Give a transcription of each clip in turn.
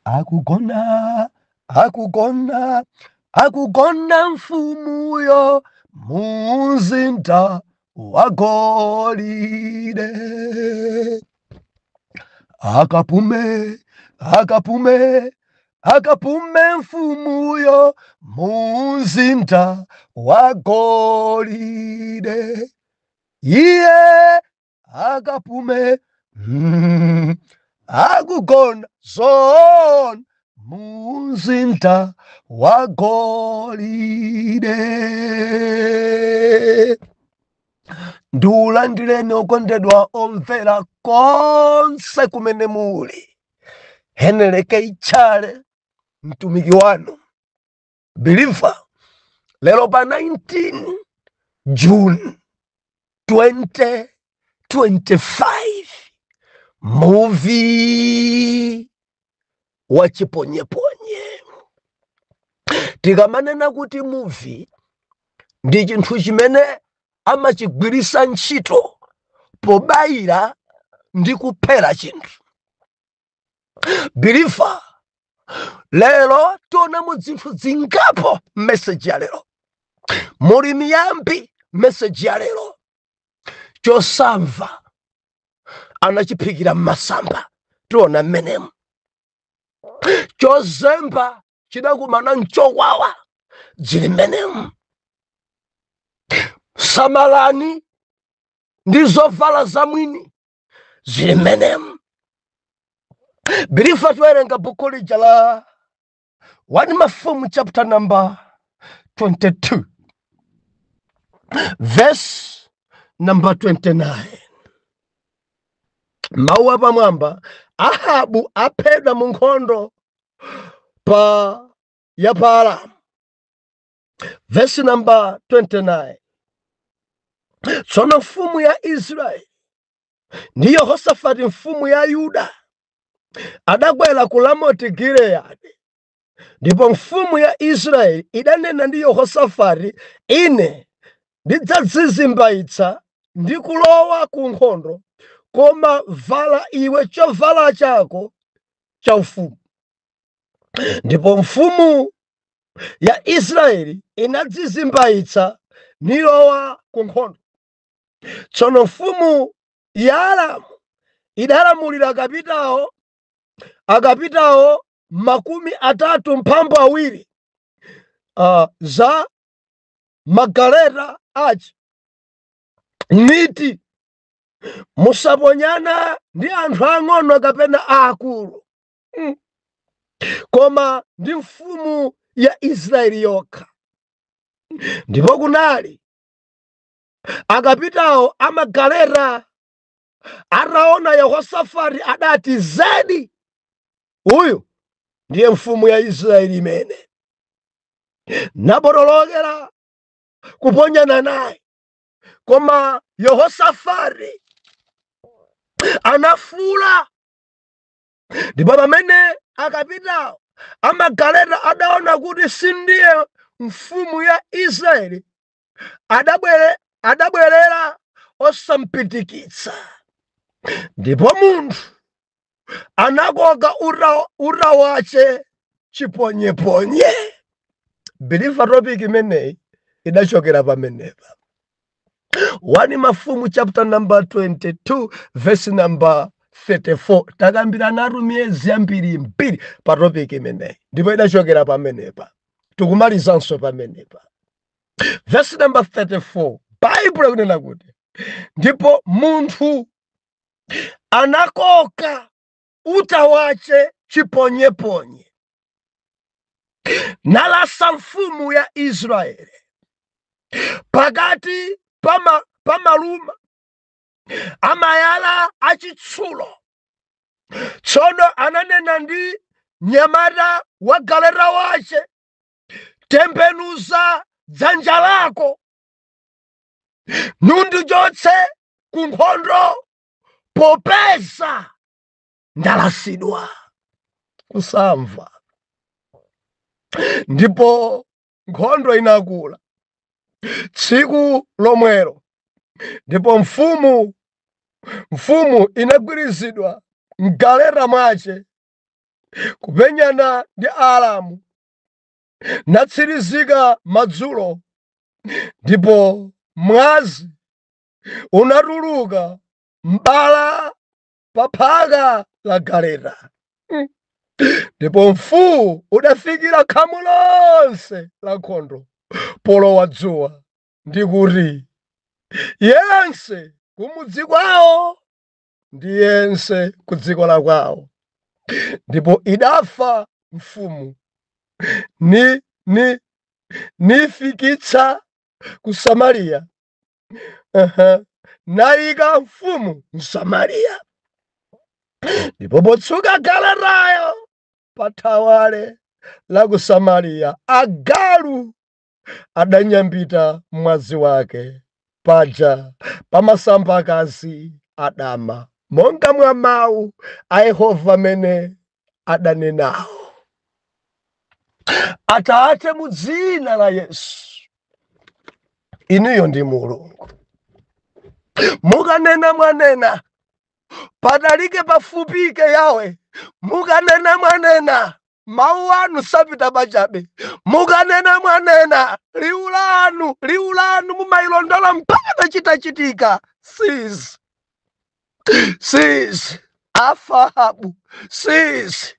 Akugona, akugona, akugona mfumuyo mumzinda wa golide. Akapume, akapume, akapume mfumuyo mumzinda wa golide. Iye akapume, akugona zon mumzinda wa golide. Ndiulandireni okondedwa omvera konse kumene muli. Heneleke Ichale mtumiki wanu believer, lero pa 19 June 2025, muvi wa chiponyeponye. Tikamanena kuti muvi ndi chinthu chimene amachigwirisa ntchito pobayira ndi kuphera chinthu. Believer, lero tionamo zinthu zingapo. Message ya lero muli miyambi. Message ya lero, chosamva anachiphikira mmasamba, tiona mmenemu. Chozemba chidakumana nchokwawa, zili mmenemu. Samalani ndi zovala zamwini, zili mmenemu. Believer, tiwerenga buku lija la 1 Mafumu chapter number 22 verse number 29. Mawu apamwamba: Ahabu aphedwa mu nkhondo pa ya pa Aramu. Verse number 29: Tsono mfumu ya Israeli ndi Yehosafati mfumu ya Yuda adakwera ku Ramoti Gileyadi. Ndipo mfumu ya Israeli idanena ndi Yehosafati, "Ine ndidzadzizimbayitsa ndi kulowa ku nkhondo, koma vala iwe chovala chako chaufumu." Ndipo mfumu ya Israeli inadzizimbayitsa nilowa ku nkhondo. Tsono mfumu ya Aramu idalamulira akapitawo 32 za magaleta achi, niti, "Musaponyana ndi anthu ang'ono kapena aakulu, koma ndi mfumu ya Israeli yokha." Ndipo kunali akapitawo amagaleta ataona Yehosafati, adati, "Zedi uyu ndiye mfumu ya Israeli imene." Napotolokera kuponyana naye, koma Yehosafati anafuula. Ndipo pamene akapitawo amagaleta adaona kuti sindiye mfumu ya Israeli, adabwerera osampitikitsa. Ndipo munthu anakoka uta wace chiponyeponye. Believer, topic imeneyi idachokera pamenepa, 1 Mafumu chapter number 22 verse number 34. Takambirana miyezi yambiri mbiri pa topic imeneyi, ndipo idachokera pamenepa. Tikumalizanso pamenepa. Verse number 34, Baibulo ikunena kuti, "Ndipo munthu anakoka uta wace chiponyeponye, nalasa mfumu ya Israeli pakati pamaluma amayala achitsulo. Tsono ananena ndi mnyamata wa galeta wace, 'Tembenuza dzanja lako nundichotse ku nkhondo, popeza ndalasidwa.'" Kusamva. Ndipo nkhondo inakula tsiku lomwelo, ndipo mfumu inagwirizidwa mgaleta mwace. Kumenyana ndi Aaramu, natsirizika madzulo, ndipo mwazi unatuluka m'bala pa phaka la galeta. Ndipo mfuwu udafikira khamu lonse la nkhondo polowa dzuwa, ndi kuti yense kumudzi kwawo ndi yense ku dziko la kwawo. Ndipo idafa mfumu ni ni nifikitsa ku Samariya, nayika mfumu mSamariya. Ndipo potsuka galetayo pa thawale la ku Samariya, agalu adanyambita mwazi wake paja pamasamba akazi adama, monga mwa mawu a Yehova amene adanenawo. Atate, mu dzina la Yesu, inuyo ndi Mulungu. Mukanena mwanena, patalike pafupike yawe. Mukanena mwanena, mawu anu sapita pachabe. Mukanena mwanena, liwu lanu, liwu lanu mumayilondola mpaka chitachitika. Sis sis afahabu sis,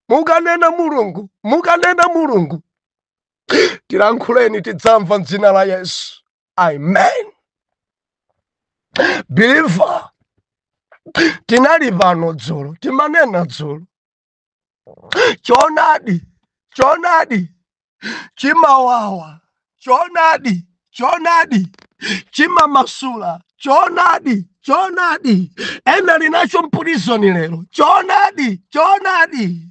mukanena Mulungu, mukanena Mulungu, tilankhuleni tidzamva m'dzina la Yesu, amen. Believer, tinali pano dzulo, timanena dzulo, choonadi, choonadi chimawawa, choonadi, choonadi chimamasula, choonadi, choonadi ena linacho mpulizoni lero, choonadi, choonadi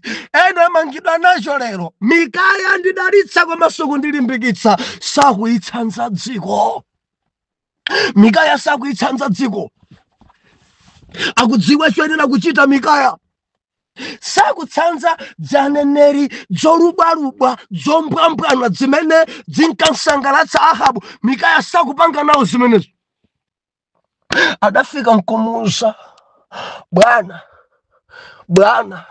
ena amangidwa nacho lero. Mikaya ndidalitsa komanso kundilimbikitsa, sakuyitsanza dziko. Mikaya sakuyitsanza dziko, akudziwa choyenera kuchita. Mikaya sakutsanza dzaneneri dzolubwalubwa, dzombwambwana zimene zinkansangalatsa Ahabu. Mikaya sakupanga nawo zimenezo. Adafika nkumuuza bwana, bwana,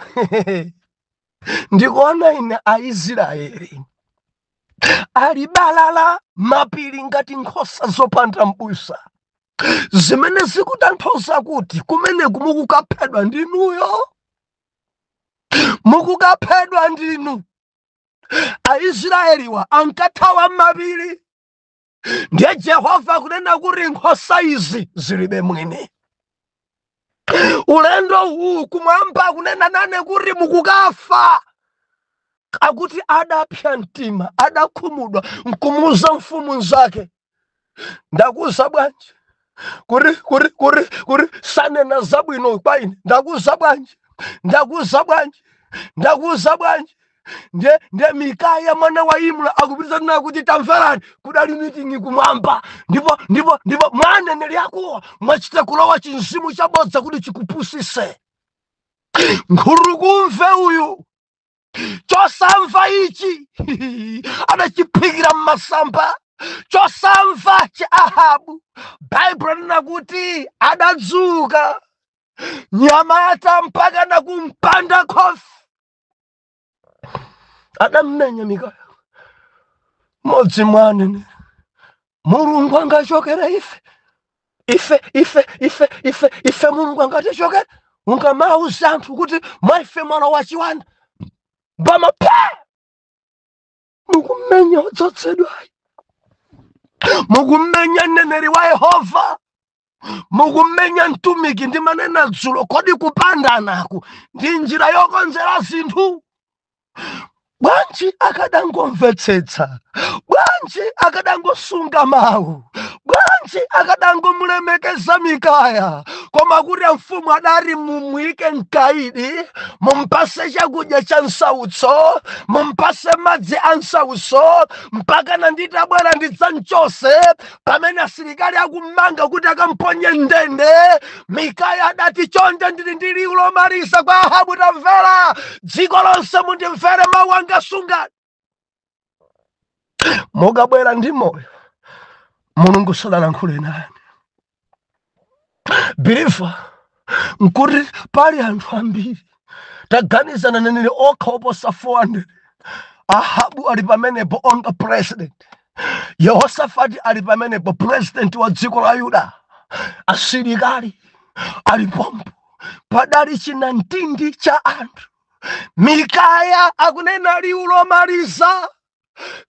ndikuona ine Aisraeli ali balala mapiri ngati nkhosa zopanda mbusa, zimene zikutanthauza kuti kumeneku mukukaphedwa ndinuyo, mukukaphedwa ndinu. Aisraeliwa ankathawa m'mapiri, ndiye Jehova kunena kuti nkhosa izi zilibe mwini. Ulendo uwu kumwamba kunena nane kuti mukukafa. Akuti adapsa mtima, adakhumudwa, nkumuuza mfumu nzake, ndakuuza bwanji kuti sanena zabwino kwa ine? Ndakuuza bwanji? Ndakuuza bwanji? Ndakuuza bwanji? Ndiye Mikaya mwana wa Imla akupitiriza nena kuti tamverani, kudali mitingi kumwamba, ndipo mwaneneri akuwa mwachita kulowa chinzimu chabodza kuti chikupusise. Nkhurukumve uyu chosamva ichi adachiphikira mmasamba, chosamva cha Ahabu. Baibulo linena kuti adadzuka nyamata mpaka nakumpanda khofi, adammenya Mikaya, mmodzi mwa aneneri. Mulungu angachokera ife? Ife, ife, ife, ife, ife, Mulungu angatichokera? Ungamauza anthu kuti mwa ife mwana wa chiwanda bamapha, mukumenya odzozedwayi, mukumenya mneneri wa Yehova, mukumenya mtumiki. Ndimanena dzulo, kodi kupandanaku ndi njira yokonzera zinthu? Bwanji akadangomvetsetsa? Bwanji akadangosunga mawu? Bwanji akadangomulemekeza Mikaya? Koma kuti mfumu adati mumuyike mkaidi, mumpase chakudya cha msautso, mumpase madzi a msautso, mpaka nanditabwera ndidzamchose. Pamene asilikali akumanga kuti akamponye ndende, Mikaya adati chonde, ndili ndi liwu lomaliza kwa Ahabu, tamvera, dziko lonse mundimvere, mawu anga sungani. Mukabwera ndi moyo, Mulungu sadalankhule nani. Believer, nkuti pali anthu ambiri Taganizana, aneneri okha oposa 400. Ahabu ali pamenepo onga president, Yehosafati ali pamenepo president wa dziko la Yuda, asilikali alipompo, padali chinantindi cha anthu. Mikaya akunena liwu lomaliza,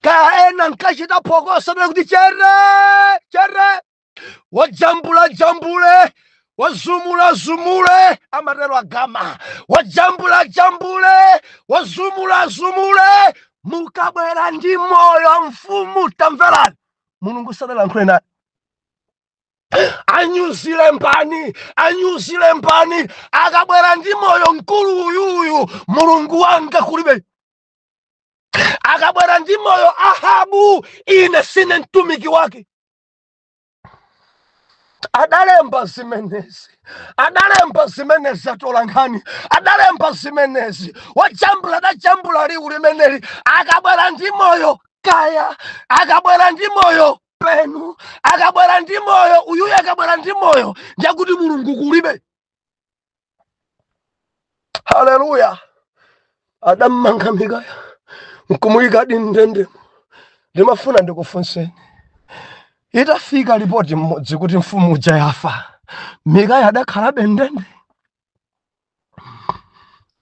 kaya ena nkachita phokoso kuti chere chere, wajambula jambule, wazumula zumule, amatero agama, wajambula jambule, wazumula zumule, mukabwera ndi moyo mfumu. Tamverani, Mulungu sadalankhule naye. Anyuzile mpani, anyuzile mpani, akabwera ndi moyo mkulu uyuyu, Mulungu wanga kulibe. Akabwera ndi moyo Ahabu, ine sine mtumiki wake. Adalemba zimenezi, adalemba zimenezi, atola nkhani adalemba zimenezi, wajambula adajambula liwu limeneli. Akabwera ndi moyo kaya, akabwera ndi moyo penu, akabwera ndi moyo uyuyu, akabwera ndi moyo ndiyakuti Mulungu kulibe. Haleluya! Adammanga Mikaya nkumuyikadi mndendemo. Ndimafuna ndikufunseni, itafika ripoti mmodzi kuti mfumu uja yafa, Mikaya adakhalabe ndende?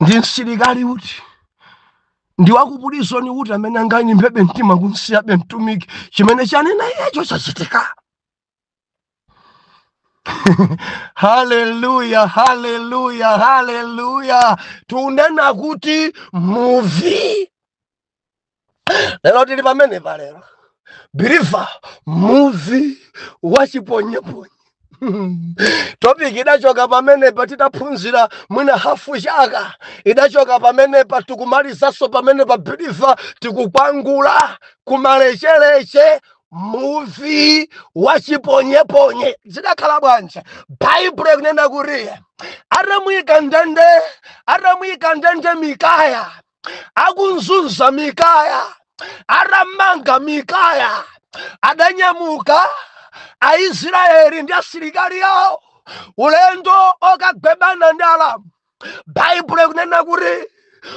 Ndi msilikali uti, ndi wakupulizoni uti amene anganyimbebe mtima kunsiyabe mtumiki chimene chanena iyecho chachitika? Haleluya, haleluya, haleluya! Tunena kuti muvi lero tili pamene palero, believer, muvi wachiponyeponye. Topic idachoka pamenepa titaphunzira mwina hafu chaka, idachoka pamenepa, tikumalizanso pamenepa, believer, tikukwangula kumalechereche. Muvi wachiponyeponye zidakhala bwanji? Baibulo ikunena kuti atamuyika ndende, atamuyika ndende Mikaya, akunzunza Mikaya, atamanga Mikaya, adanyamuka Aisraeli ndi asilikali awo ulendo okagwebana ndi Alamu. Baibulo ikunena kuti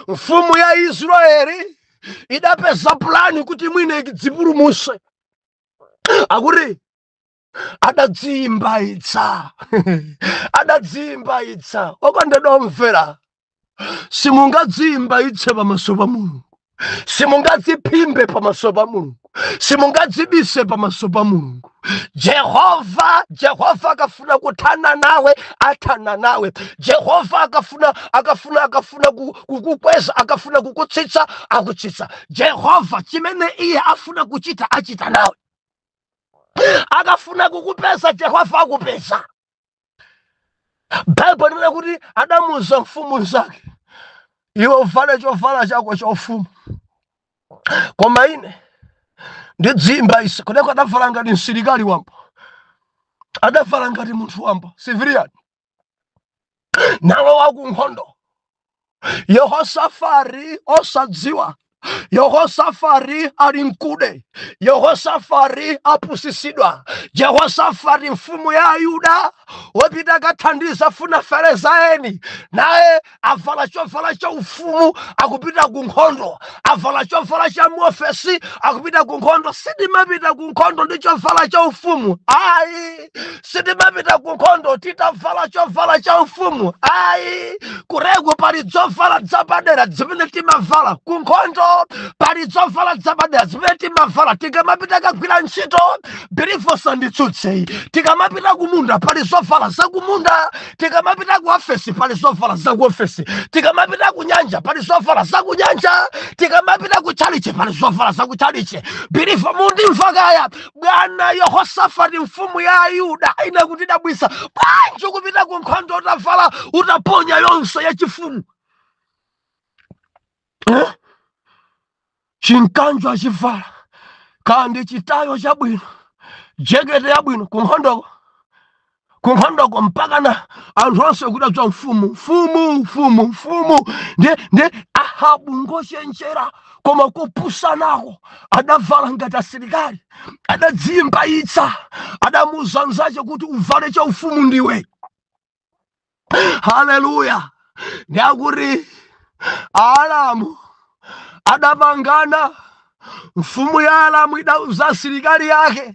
mfumu ya Israeli idapeza pulani kuti mwine idzipulumuse. Akuti adadziyimbayitsa, adadziyimbayitsa. Okondedwa omvera, simungadziyimbayitse pamaso pa Mulungu, simungadziphimbe pamaso pa Mulungu, simungadzibise pamaso pa Mulungu. Jehova, Jehova akafuna kuthana nawe athana nawe. Jehova akafuna, akafuna, akafuna kukukweza, akafuna kukutsitsa akutsitsa. Jehova chimene iye afuna kuchita achita nawe. Akafuna kukupeza Jehova akupeza. Baibulo linena kuti adamuza mfumu zake, iwe uvale chovala chako chaufumu, koma ine ndidzimba ise. Kudeko adavala ngati msilikali wamba, adavala ngati munthu wamba, civilian, nalowa ku nkhondo. Yehosafari osadziwa, Yehosafari ali mkude, Yehosafari apusisidwa. Jehosafari mfumu ya Yuda wopita akathandiza funa fereza eni, naye avala chovala cha ufumu akupita ku nkhondo, avala chovala cha muofesi akupita ku nkhondo. Sitimapita ku nkhondo ndi chovala cha ufumu ayi, sitimapita ku nkhondo titavala chovala cha ufumu ayi. Kureko pali zovala zapadera zimene timavala ku nkhondo, pali zovala zapadera zimene timavala tikamapita kagwira ntchito. Believer, sanditsutseyi. Tikamapita kumunda pali zovala zakumunda, tikamapita ku ofesi pali zovala zaku ofesi, tikamapita ku nyanja pali zovala zaku nyanja, tikamapita ku chalichi pali zovala zaku chalichi. Believer, mundimva kaya? Bwana Yehosafati mfumu ya Yuda ina kuti dabwisa bwanji kupita ku nkhondo utavala utaponya yonse yachifumu, eh? Chinkanjo achivala kandi chitayo chabwino, jekete yabwino, kunkhondoko, kunkhondoko mpakana anthu onse kudabwa, mfumu, mfumu, mfumu, mfumu. Ndi Ahabu ngochenjera koma kupusanako, adavala ngati asilikali, adadziyimbayitsa, adamuza mzache kuti uvale cha ufumu ndiwe. Haleluya! Ndiakuti Aaramu adapangana. Mfumu ya Aramu idauza asilikali yake,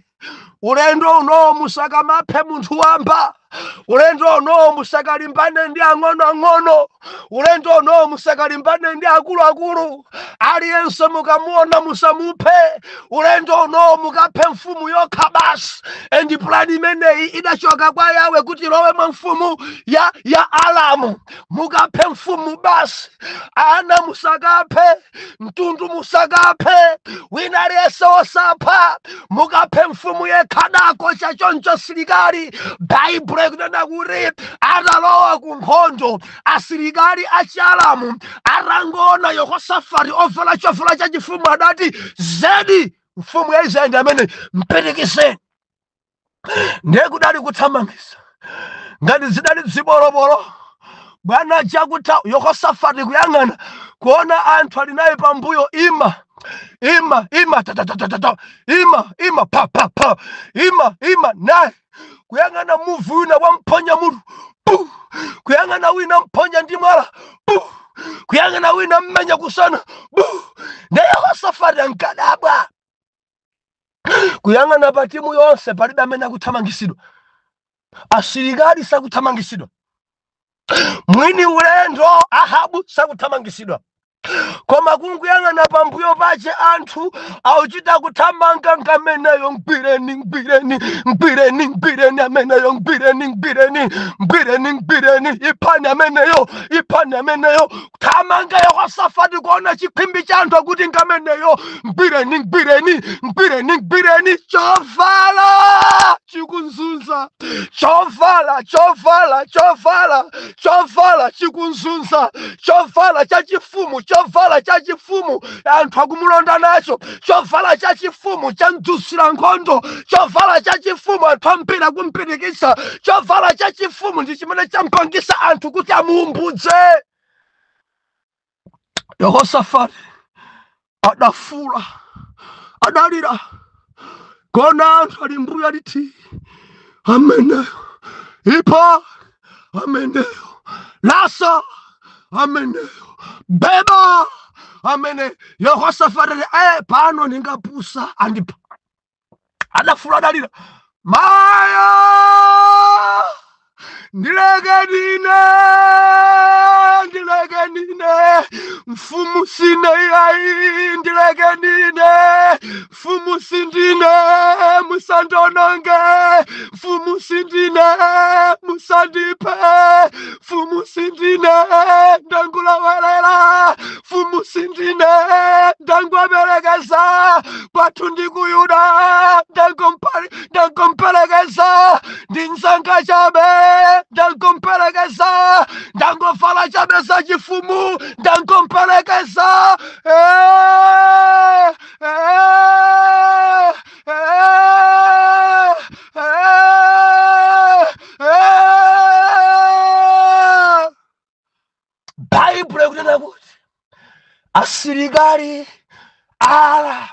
ulendo unowo musakamaphe munthu wamba, ulendo unowo musakalimbane ndi ang'onoang'ono, ulendo unowo musakalimbane ndi akuluakulu, aliyense mukamuona musamuphe, ulendo unowo mukaphe mfumu yokha basi. And plan imeneyi idachoka kwa Yawe kuti ilowe mwa mfumu ya Aramu. Mukaphe mfumu basi, ana musakaphe, mtundu musakaphe, wina aliyense osapha, mukaphe mfumu yekhadako chachoncho silikali. Baibulo ikunena kuti atalowa ku nkhondo asilikali achialamu atangoona Yehosafati ovala chovala chachifumu adati, zedi mfumu ya Israeli amene, mpitikiseni. Ndiye kudali kuthamangisa ngati zidali zibolobolo bwana chakuta. Yehosafati kuyang'ana kuona anthu ali naye pambuyo, ima ima ima tatatatata, ima ima pa pa pa, ima ima naye kuyang'ana muvi wina wamponya mutu pu, kuyang'ana wina mponya ndi mwala pu, kuyang'ana wina mmenya kusana bu. Ndiye Yehosafati ankadabwa kuyang'ana pa timu yonse palibe amene akuthamangisidwa, asilikali sakuthamangisidwa, mwini ulendo Ahabu sakuthamangisidwa, koma kunguyang'ana pambuyo pache anthu auchita kuthamanga ngameneyo, mgwireni mgwireni mgwireni mgwireni ameneyo, mgwireni mgwireni mgwireni mgwireni, iphani ameneyo, iphani ameneyo. Thamanga Yehosafati kuona chikhwimbi cha anthu akuti ngameneyo, mgwireni mgwireni mgwireni mgwireni. Chovala chikunzunza, chovala chovala chovala chovala chikunzunza, chovala chachifumu, chovala chachifumu anthu akumulonda nacho, chovala chachifumu chamdzusira nkhondo, chovala chachifumu anthu ampira kumpirikisa, chovala chachifumu ndi chimene champangisa anthu kuti amuumbudze. Yehosafati adafula, adalira kona anthu ali mbuya liti ameneyo, ipha ameneyo, lasa ameneyo, beba amene. Yehosafati pano ndingapusa andipha. Adafula, adalira, maya ndilekenine, ndilekenine, mfumu sine yayi, ndilekenine, mfumu sindine, musandononge, mfumu sindine, musandiphe, mfumu sindine, ndangulawelela, mfumu sindine, ndangwaberekeza kwathu ndi ku Yuda, ndangomperekeza ndi nzanga chabe, ndangomperekeza, ndangovala chabe za chifumu, ndangomperekeza. Baibulo ikunena kuti asilikali ala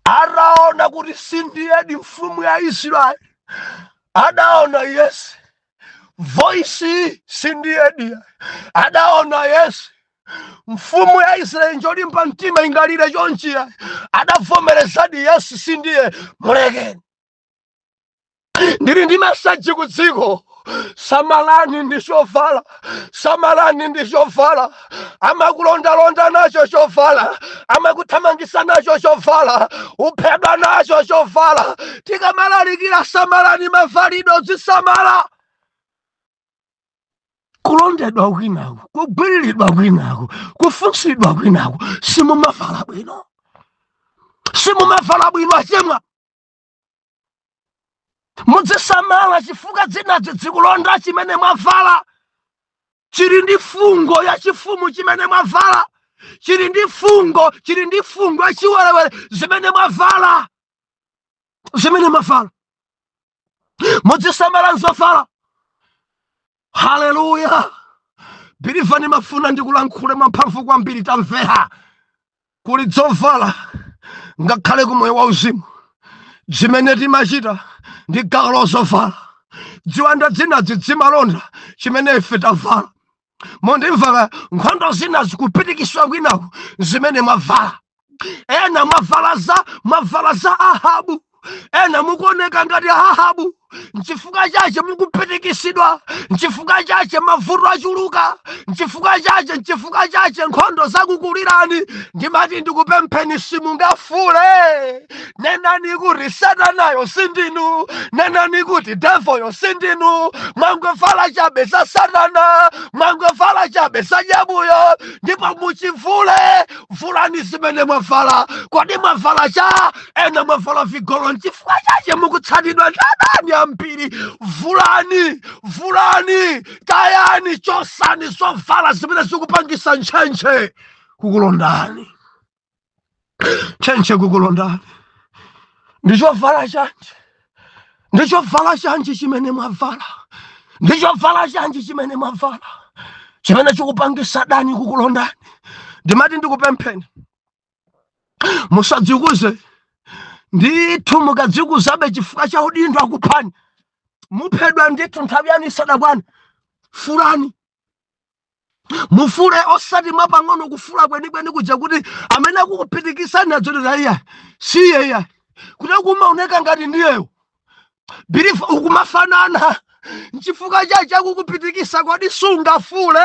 ataona kuti sindiyedi mfumu ya Israeli, adaona yes voice sindiyedi, adaona yes mfumu ya Israeli njolimba mtima ingalire chonchiya, adavomerezadi yes sindiye, mulekeni. Ndili ndi message ku dziko, samalani ndi chovala, samalani ndi chovala. Amakulondalonda nacho chovala, amakuthamangisa nacho chovala, uphedwa nacho chovala. Tikamalalikira samalani mavalidwe, zisamala kulondedwa kwinaku, kugwiriridwa kwinaku, kufunsidwa kwinaku. Simumavala bwino, simumavala bwino achemwa, mudzisamala chifukwa dzinazi dzikulonda chimene mwavala chili ndi fungo ya chifumu, chimene mwavala chili ndi fungo, chili ndi fungo ya chiwerewere. Zimene mwavala, zimene mwavala, mudzisamala nzovala. Haleluya! Believer, nimafuna ndikulankhule mwamphamvu kwambiri. Tamvera, kuli dzovala ngakhale ku moyo wauzimu, zimene timachita ndi gawo lozovala. Ziwanda dzinazi dzimalonda chimene ife tavala. Mondimva? Nkhondo zina zikupitikiswa kwinaku zimene mwavala. Ena mwavala za Ahabu, ena mukuoneka ngati Ahabu. Nchifukwa chache mukupitikisidwa, nchifukwa chache mavuto achuluka, nchifukwa chache nkhondo zakukulirani. Ndimati ndikupempheni, simungafule, nenani kuti satanayo sindinu, nenani kuti devilyo sindinu. Mwangovala chabe za satana, mwangovala chabe za nyamuyo, ndipo muchivule. Vulani zimene mwavala. Kodi mwavala cha? Ena mwavala vigolo, nchifukwa chache mukutsatidwa ndi adani ambiri. Vulani, vulani, tayani, chosani zovala zimene zikupangisa ntchentche kukulondani, ntchentche kukulondani. Ndichovala chanji? Ndichovala chanji chimene mwavala? Ndichovala chanji chimene mwavala chimene chikupangisa dani kukulondani? Ndimati ndikupempheni, musadzikuze ndithu. Mukadzikuzabe chifukwa cha udindo, akuphani, muphedwa ndithu nthawi yanu isadakwana. Fulani, mufule, osati mwapang'ono, kufula kwenikweni kuja kuti amene akukupitikisani adzonera iya siye iya, kuti kumaoneka ngati ndiyeyo believer, ukumafanana. Nchifukwa chache akukupitikisa. Kodi sungafule?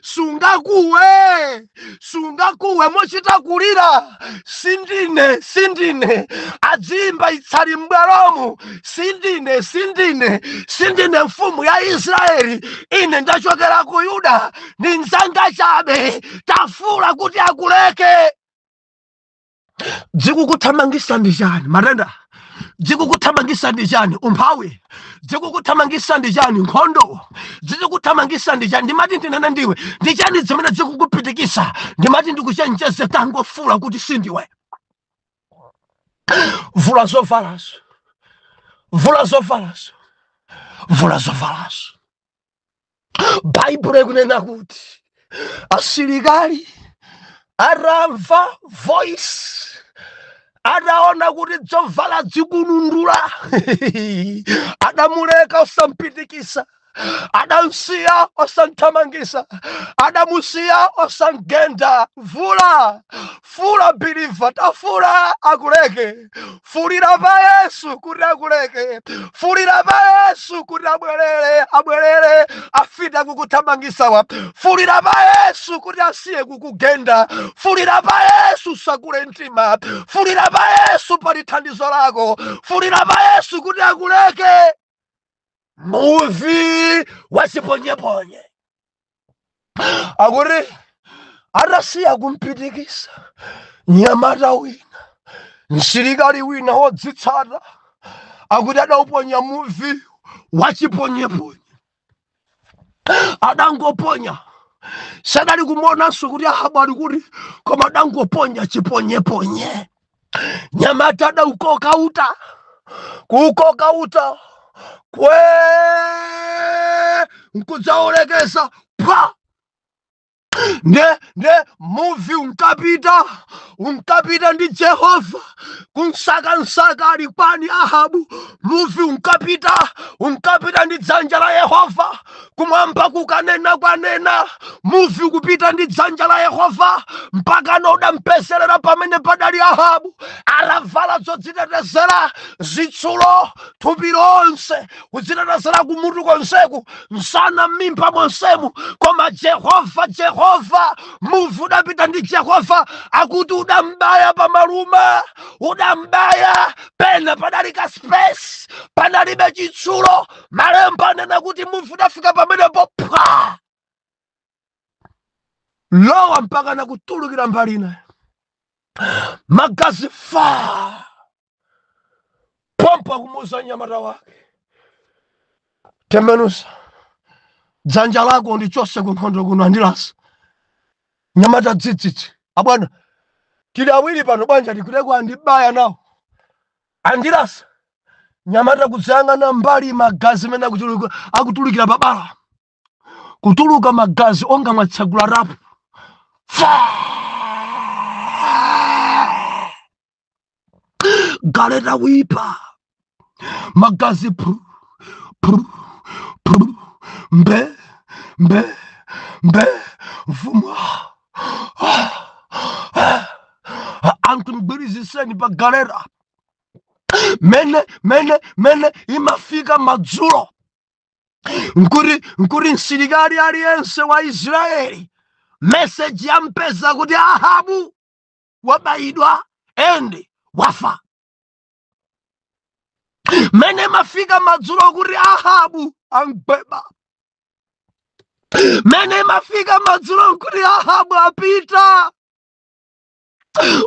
Sungakuwe? Sungakuwe mochita kulira, "Sindine, sindine"? Adzimba itsali m'bwalomu, "Sindine, sindine, sindine mfumu ya Israeli, ine ndachokera ku Yuda, ni nzanga chabe." Tafula kuti akuleke. Dzikukuthamangisa ndi chani? Matenda dzikukuthamangisa ndi chani? Umphawi dzikukuthamangisa ndi chani? Nkhondo dzikukuthamangisa ndi chani? Ndimati ndinene ndiwe, ndi chani zimene zikukupitikisa? Ndimati ndikuchenjeze, tangofula kuti sindiwe. Vula zovalazo, vula zovalazo, vula zovalazo. Baibulo ikunena kuti asilikali atamva voice, ataona kuti dzovala dzikunundula, adamuleka osampitikisa, adamsiya osanthamangisa, adamusiya osamgenda. Vula, fula believer, tafula akuleke. Fulira pa Yesu kuti akuleke, fulira pa Yesu kuti abwerere, abwerere afite kukuthamangisawa. Fulira pa Yesu kuti asiye kukugenda. Fulira pa Yesu, sakule mtima. Fulira pa Yesu, pali thandizo lako. Fulira pa Yesu kuti akuleke. Muvi wachiponyeponye akuti atasiya kumpitikisa, nyamata wina, msilikali wina wodzitsata, akuti adauponya muvi wachiponyeponye. Adangoponya, sadali kumuonanso kuti Ahabu ali kuti, koma adangoponya chiponyeponye. Nyamata adaukoka uta, kuukoka uta kwe, nkudzaolekeza pwa. Nde muvi unkapita, unkapita ndi Jehova kunsakansaka ali kwani Ahabu. Muvi unkapita, unkapita ndi dzanja la Yehova kumwamba kukanena kwanena. Muvi kupita ndi dzanja la Yehova mpaka nodampezerera pamene padali Ahabu, atavala zodzitetezera, zitsulo thupi lonse, kudzitetezera kumutu konseku, msana, m'mimba monsemu. Koma Jehova, Jehova, muvi udapita ndi Jehova. Akuti udambaya pamaluma, udambaya pena padali ka space, panalibe chitsulo. Malemba anena kuti muvi udafika pamenepo, phwa, lowa mpaka nakutulukira mbali ina, magazi fa pompa. Kumuza mnyamata wake, "Tembenusa dzanja lako ndichose kunkhondo kuno, andilasa." Nyamata dzidzidzi, "Abwana, tili awiri pano, bwanja tikuteko andibaya nawo, andilasa." Nyamata kudzayang'ana mbali, magazi mene akutulukira pabala, kutuluka magazi onga mwatsagula rapu fa. Galeta wipa magazi pru pru pru, mbe mbe Mbe mfumu, anthu mgwiriziseni pa galera. Mene imafika madzulo, nkuti msilikali aliyense wa Israeli meseji yampeza kuti Ahabu wabayidwa and wafa. Mene mafika madzulo kuti Ahabu angweba. Mene mafika madzulo kuti Ahabu apita.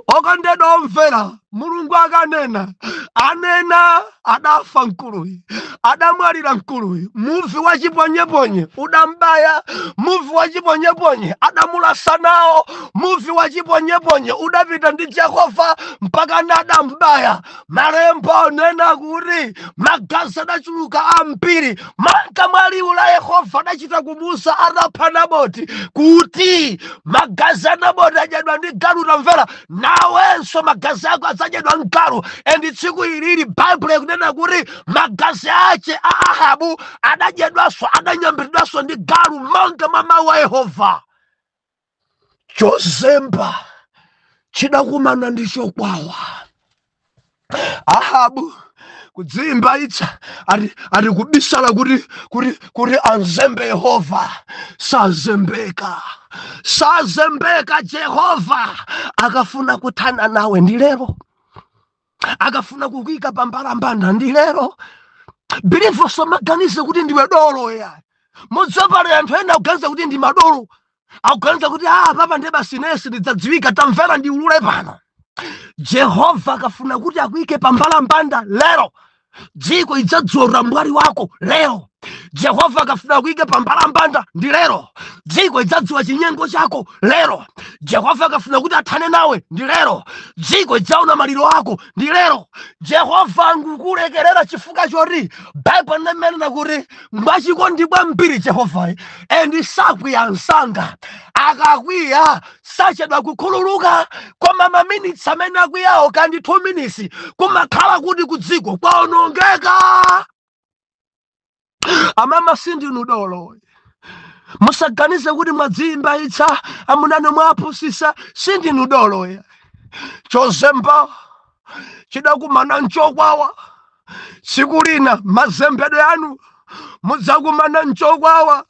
Okondedwa omvera, Mulungu akanena anena. Adafa mkuluyi, adamwalira mkuluyi. Muvi wachiponyeponye udambaya, muvi wachiponyeponye adamulasa nawo, muvi wachiponyeponye udapita ndi Jehova mpaka nadambaya. Malemba onena kuti magazi adachuluka ambiri manka mwa liwu la Yehova adachita kumusa atapha Naboti kuti magazi a Naboti adyedwa ndi galu. Tamvera, nawenso magazi ako adzadyedwa mgalu. And tsiku ilili Baibulo ikunena kuti magazi ache a Ahabu adadyedwanso, adanyambidwanso ndi galu monga mwa mawu a Yehova. Chozemba chidakumana ndi chokwawa. Ahabu kudzimba itsa ati kubisala kuti anzembe Yehova. Sazembeka, sazembeka. Jehova akafuna kuthana nawe ndi lero, akafuna kukuyika pambalambanda ndi lero. Believer, samaganize kuti ndiwe dolo ya mudzapale. Anthu ena akuganiza kuti ndi madolo, akuganiza kuti ah, papa ndiye basi nesi ndidzadziwika. Tamvera, ndiulule pano, Jehova akafuna kuti akuyike pambalambanda lero, dziko idzadziwa mbwali wako lero. Jehova akafuna kuyike pambalambanda ndi lero, dziko idzadziwa chinyengo chako lero. Jehova akafuna kuti athane nawe ndi lero, dziko idzaona maliro ako ndi lero. Jehova ngukulekerera chifukwa choti Baibulo limanena kuti mwachikondi kwambiri Jehova and sakwiya msanga, akakwiya sachedwa kukhululuka. Koma maminitsi amene akwiyawo kandi 2 minutes, kumakhala kuti kudziko kwaonongeka. Amama, sindinu dolo. Musaganize kuti mwadzimba itsa, amunane mwapusisa. Sindinu dolo ya. Chozemba chidakumana nchokwawa. Tsiku lina mazembedwe anu mudzakumana nchokwawa,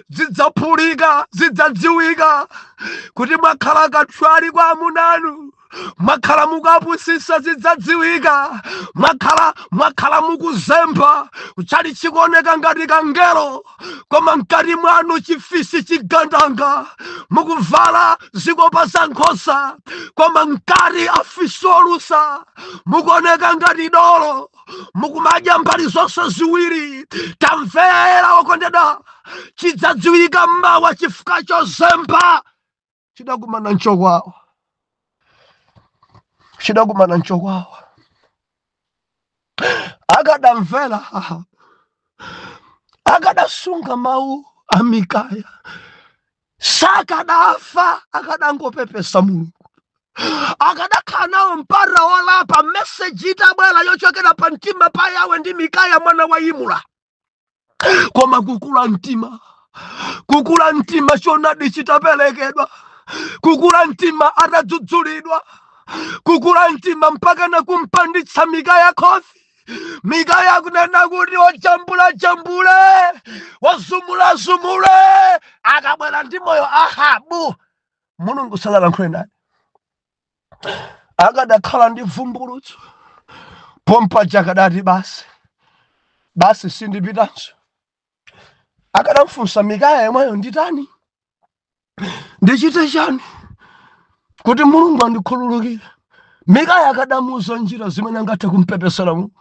zidzaphulika, zidzadziwika kuti mwakhala kathwali kwa amunanu, mwakhala mukapusisa. Zidzadziwika mwakhala mukuzemba chali chikuoneka ngati kangelo, koma mkati mwanu chifisi chigandanga. Mukuvala zikopa za nkhosa, koma mkati afisi olusa. Mukuoneka ngati dolo, mukumadya mbali zonse ziwiri. Tamvera wokondedwa, chidzadziwika mmawa chifukwa chozemba chidakumana nchokwawa, chidakumana nchokwawa. Akadamvera, akadasunga mawu a Mikaya, sakadafa. Akadangopepesa Mulungu, akadakhala nawo mpata wolapa, meseji itabwera yochokera pa mtima pa Yawe ndi Mikaya mwana wa Imula. Koma kukula mtima, kukula mtima chonadi chitaperekedwa, kukula mtima atadzudzulidwa, kukula mtima mpaka nakumpanditsa Mikaya khofi. Mikaya kunena kuti wajambula jambule, wazumula zumule, akabwera ndi moyo Ahabu. Mulungu sanalankhule naye. Akadakhala ndi vumbulutso pompaja, akadati basi basi, sindipitanso. Akadamfunsa Mikaya yemweyo, nditani, ndichite chani kuti Mulungu andikhululukire? Mikaya akadamuuza njira zimene angathe kumpepesera Mulungu.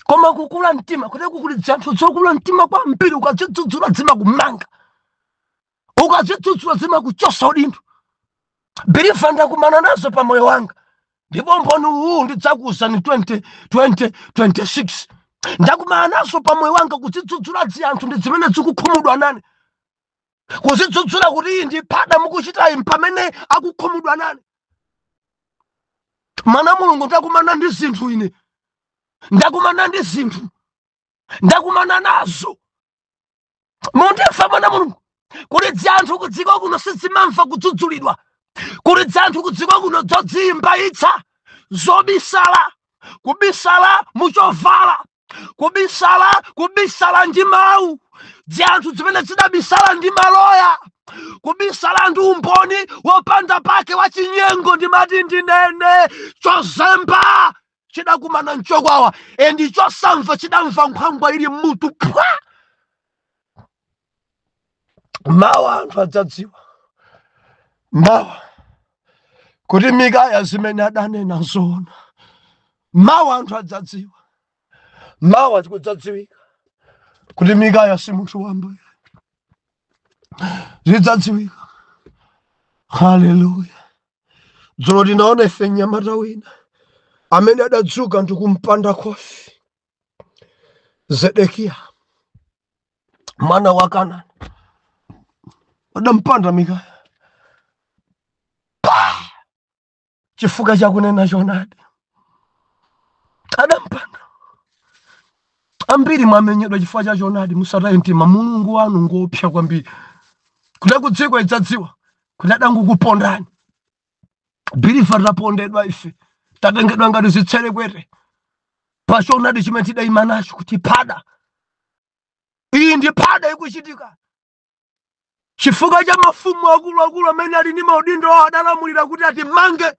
Koma kukula mtima kuti kukulidza anthu zokula mtima kwambiri, ukazidzudzula zimakumanga, ukazidzudzula zimakuchosa udindo. Believer, ndakumana nazo pa moyo wanga, ndipo mboni uwu ndidzakuwuzani 20 20 26. Ndakumana nazo pa moyo wanga, kuzidzudzula ziyanthu ndi zimene zikukhumudwa nane, kuzidzudzula kuti iyi ndi phada mukuchitayi, pamene akukhumudwa nane. Mwana Mulungu, ndakumana ndi zinthu ine, ndakumana ndi zinthu, ndakumana nazo. Mundimva mwana Mulungu? Kuli dzanthu kudziko kuno sizimamva kudzudzulidwa. Kuli dzanthu kudziko kuno dzodziyimbayitsa, zobisala, kubisala muchovala, kubisala, kubisala ndi mawu. Dzanthu zimene zidabisala ndi maloya, kubisala ndi umboni wopanda pake wa chinyengo. Ndimati ndinene, chozemba chidakumana mchokwawa, endi chosamva chidamva nkhwangwa ili mutu phwa. Mawa anthu adzadziwa mawa kuti Mikaya zimene adanena zoona. Mawa anthu adzadziwa, mawa kudzadziwika kuti Mikaya si munthu wamba. Zidzadziwika. Haleluya! Dzulo tinaona ife mnyamata wina amene adadzuka ndi kumpanda khofi Zedekiya mwana wa Kanani. Adampanda Mikaya pa chifukwa chakunena choonadi, adampanda. Ambiri mwamenyedwa chifukwa cha choonadi. Musataye mtima, Mulungu wanu ngopsa kwambiri kuti kudziko idzadziwa kuti adangokupondani. Believer, tapondedwa ife, tatengedwa ngati zitserekwete pa choonadi chimene tidayima nacho, kuti phada iyi ndi phada ikuchitika chifukwa cha mafumu akuluakulu amene ali ndi maudindo awo, adalamulira kuti atimange.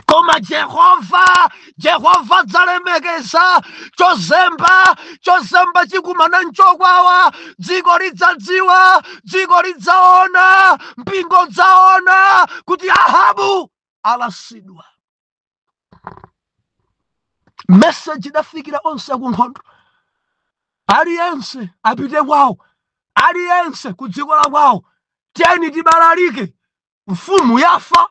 Koma Jehova, Jehova adzalemekeza chozemba. Chozemba chikumana nchokwawa, dziko lidzadziwa, dziko lidzaona, mpingo udzaona kuti Ahabu alasidwa. Meseji idafikira onse akunkhondo, aliyense apite kwawo, aliyense ku dziko la kwawo. Tiyeni tibalalike, mfumu yafa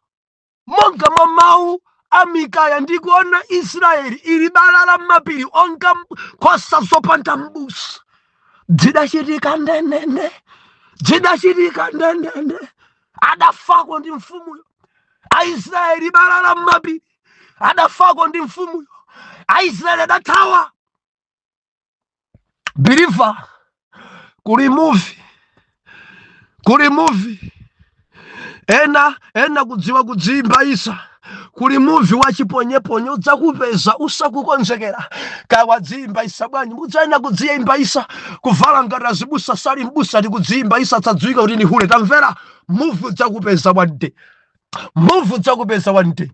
monga mwa mawu a Mikaya. Ndikuona Israeli ili balala m'mapiri onga nkhosa zopanda m'busa. Zidachitika ndendende, zidachitika ndendende. Adafako ndi mfumuyo. Aisraeli balala m'mapiri, adafako ndi mfumuyo. Aisraeli adathawa. Believer, kuli muvi, kuli muvi. Ena ena kudziwa kudziyimbayisa, kuli muvi wachiponyeponye udzakupeza usakukonzekera. Kawadziyimbayisa bwanji? Mudzayena kudziyimbayisa, kuvala ngati azibusa, sali mbusa, ndi kudziyimbayisa, tsadziwika kuti ndi hule. Tamvera, muvi udzakupeza one day, muvi udzakupeza one day.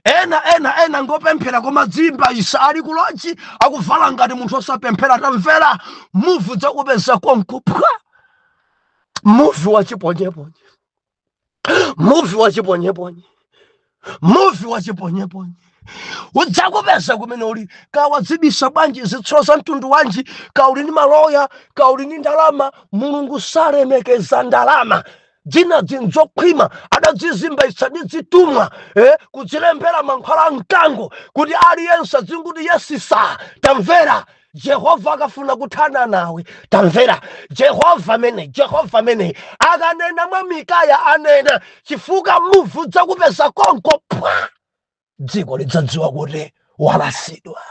Ena ena ena ngopemphera koma dziyimbayisa, ali kuloji akuvala ngati munthu osapemphera. Tamvera, muvi udzakupeza konko phwa. Muvi wachiponyeponye, muvi wachiponyeponye, muvi wachiponyeponye udzakupeza kumene uli. Kawadzibisa bwanji, zitsulo za mtundu wanji, kauli ndi maloya, kauli ndi ndalama, Mulungu salemekeza ndalama. Dzina dzinzokhwima adadzizimbaitsa ndi zitumwa, kudzilembera mankhwala a mkango kuti aliyense adzinguti yesisa. Tamvera, Jehova akafuna kuthana nawe, tamvera, Jehova amene, Jehova amene akanena mwa Mikaya anena, chifukwa muvi udzakupeza konko phwa. Dziko lidzadziwa kuti walasidwa.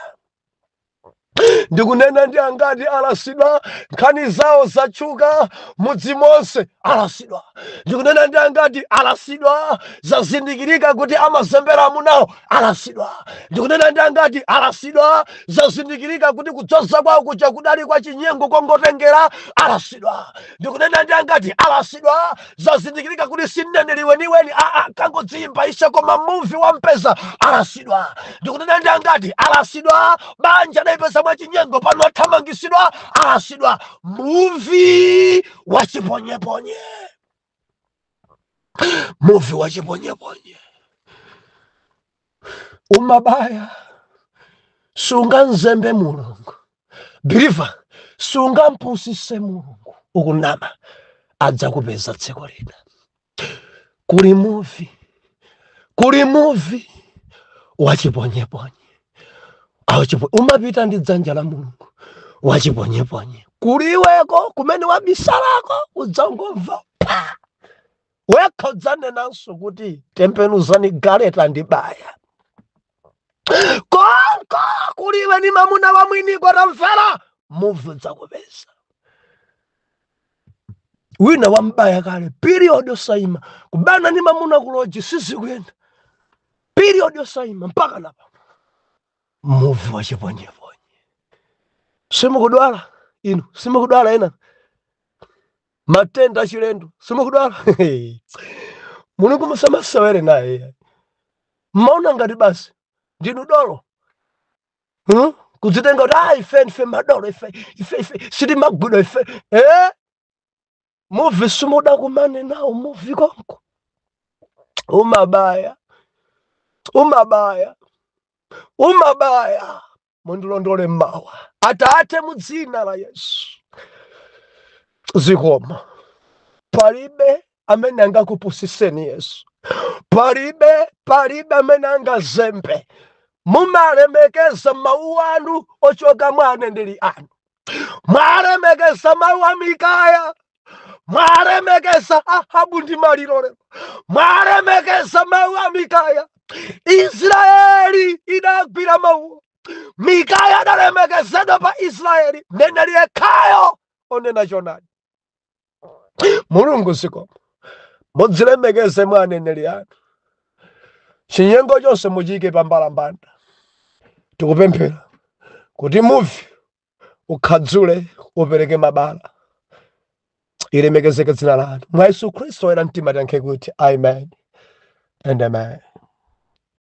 Ndikunena ndi angati alasidwa, nkhani zawo zatchuka mudzi monse, alasidwa. Ndikunena ndi angati alasidwa, zazindikirika kuti amazembera amunawo, alasidwa. Ndikunena ndi angati alasidwa, zazindikirika kuti kudzoza kwawo kuja kudali kwa chinyengo kongotengera, alasidwa. Ndikunena ndi angati alasidwa, zazindikirika kuti si mneneri weniweni, aa, kangodziyimba isha, koma muvi wampeza, alasidwa. Ndikunena ndi angati alasidwa, banja adayipeza mwachinyengo, pano athamangisidwa, alasidwa. Muvi wachiponyeponye, muvi wachiponyeponye umabaya. Sunganzembe Mulungu, believer, sungampusise Mulungu ukunama, adzakupeza dziko lina. Kuli muvi, kuli muvi wachiponyeponye. Umapita ndi dzanja la Mulungu wachiponyeponye. Kuliweko kumene wabisalako, udzangomva pa wekha, udzanenanso kuti tembenuzani galeta ndi baya konko kuliwe ni mamuna wa mwiniko. Tamvera, muvi udzakupeza. Wina wambaya kale, period yosayima, kubana ndi mamuna kuloji sizikuyenda, period yosayima mpaka napa. Muvi wachiponyeponye. Simukudwala inu? Simukudwala ena matenda achilendo? Simukudwala? Mulungu musamasewere naye. Mmaona ngati basi ndinu dolo, Kudzitenga kuti ah, ife ndife madolo, ife sitimagwidwa ife, eh? Muvi simudakumane nawo muvi konko umabaya, umabaya, umabaya. Mundilondole mmawa, Atate, mu dzina la Yesu. Zikomo. Palibe amene angakupusiseni Yesu, palibe, palibe amene angazembe. Mumalemekeza mawu anu ochoka mwa aneneri anu. Mwalemekeza mawu a Mikaya, mwalemekeza Ahabu ndi maliro lero. Mwalemekeza mawu a Mikaya. Israeli idagwira mawu. Mikaya adalemekezedwa pa Israeli, mneneri yekhayo onena chonadi. Mulungu, zikomo. Mudzilemekeze mwa aneneri anu, chinyengo chonse muchiyike pambalambanda. Tikupemphera kuti muvi ukhadzule, upereke mabala. Ilemekezeke dzina lanu. Mwa Yesu Khristu oyera mtima tiyankhe kuti amen and amen.